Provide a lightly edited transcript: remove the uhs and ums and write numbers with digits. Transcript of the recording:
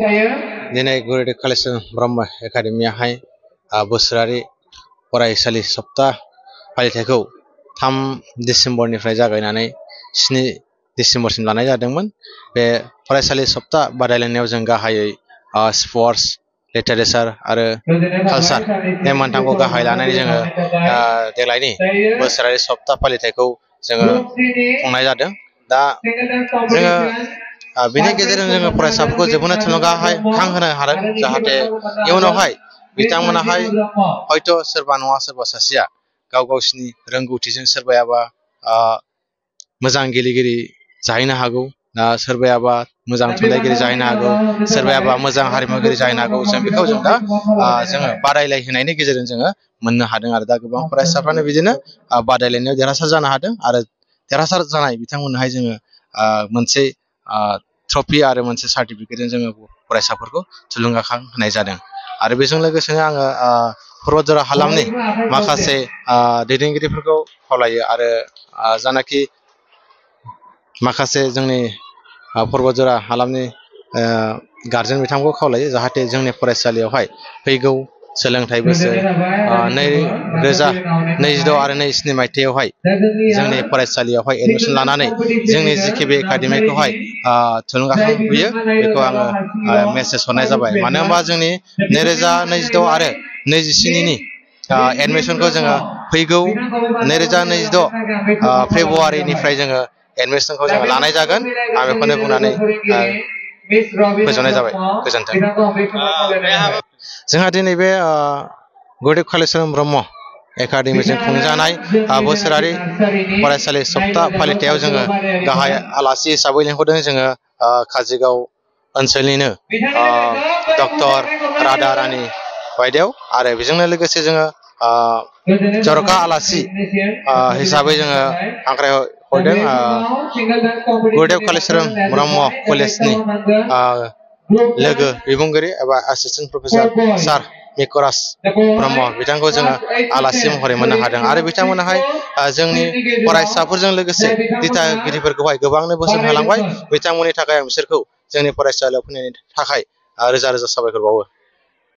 दिनै गुरुदेव कालिचरण ब्रह्म एकाडेमियाहाय बोसोरारि फरायसालि सप्ता फालिथायखौ 3 डिसेम्बरनिफ्राय जागायनानै 7 डिसेम्बरसिम लानाय जादोंमोन। बे फरायसालि सप्ता बादायलायनायाव जों गाहायै स्पर्ट्स, लिटारेचार आरो कालचार बे मोनथामखौ गाहाय लानानै जोङो देग्लायनि बोसोरारि सप्ता फालिथायखौ जोङो खुंनाय जादों। दा जोङो बेनि गेजेरजों जोङो फरायसाफोरखौ जोबोद थुलुंगाखांहोनो हादों, जाहाथे इयुनावहाय बिथांमोनाहाय हयथ' सोरबा नङा सोरबा सासेया गावसिनि रोंगौथिजों सोरबायाबा मोजां गेलेगिरि जाहैनो हागौ, सोरबायाबा मोजां थुनलाइगिरि जाहैनो हागौ, सोरबायाबा मोजां हारिमुगिरि जाहैनो हागौ। जों बेखौ दा जोङो बादायलायहोनायनि गेजेरजों जोङो मोननो हादों आरो दा गोबां फरायसाफ्रानो बिदिनो बादायलायनायाव देरहासार जानो हादों आरो देरहासार जानाय बिथांमोननोहाय जोङो मोनसे ट्रफि आरो मोनसे सार्टिफिकेटजों जोङो फरायसाफोरखौ थुलुंगाखां होनाय जादों। आरो बेजों लोगोसेनो आङो पर्बतजरा हालामनि माखासे दैदेनगिरिफोरखौ खावलायो आरो जानाखि माखासे जोंनि पर्बतजरा हालामनि गारजेन बिथांखौ खावलायो, जाहाथे जोंनि फरायसालियावहाय फैगौ सोलोंथाइ बोसोर 2022 आरो 2023 मायथाइयावहाय जोंनि फरायसालियावहाय एडमिसन लानानै जोंनि जिकेबि एकाडेमिखौहाय थुलुंगाखां होयो, बेखौ आङो मेसेज हरनाय जाबाय। मानो होनबा जोंनि 2022 आरो 2023 नि एडमिसनखौ जोङो फैगौ 2026 फेब्रुवारिनिफ्राय जोङो एडमिसनखौ जोङो लानाय जागोन। आं बेखौनो बुंनानै फोजोबनाय जाबाय। गोजोन्थों। जोंहा दिनै बे गुरुदेव कालिचरण ब्रह्म एकाडेमिजों खुंजानाय बोसोरारि फरायसालि सप्ता फालिथायाव जोङो गाहाय आलासि हिसाबै लिंहरदों जोङो काजिगाव ओनसोलनिनो डक्टर राधा रानी बायदेव, आरो बेजोंनो लोगोसे जोङो जर'खा आलासि हिसाबै जोङो हांख्राय हरदों गुरुदेव कालिचरण ब्रह्म कलेजनि लोगो बिबुंगिरि एबा एसिस्टेन्ट प्रफेसार सार मिकराज ब्रह्म बिथांखौ जोङो आलासि महरै मोननो हादों। आरो बिथांमोनाहाय जोंनि फरायसाफोरजों लोगोसे दिथागिरिफोरखौहाय गोबांनो बोसोन होलांबाय। बिथांमोननि थाखाय आं बिसोरखौ जोंनि फरायसालियाव फैनायनि थाखाय रोजा रोजा साबायखर बावो।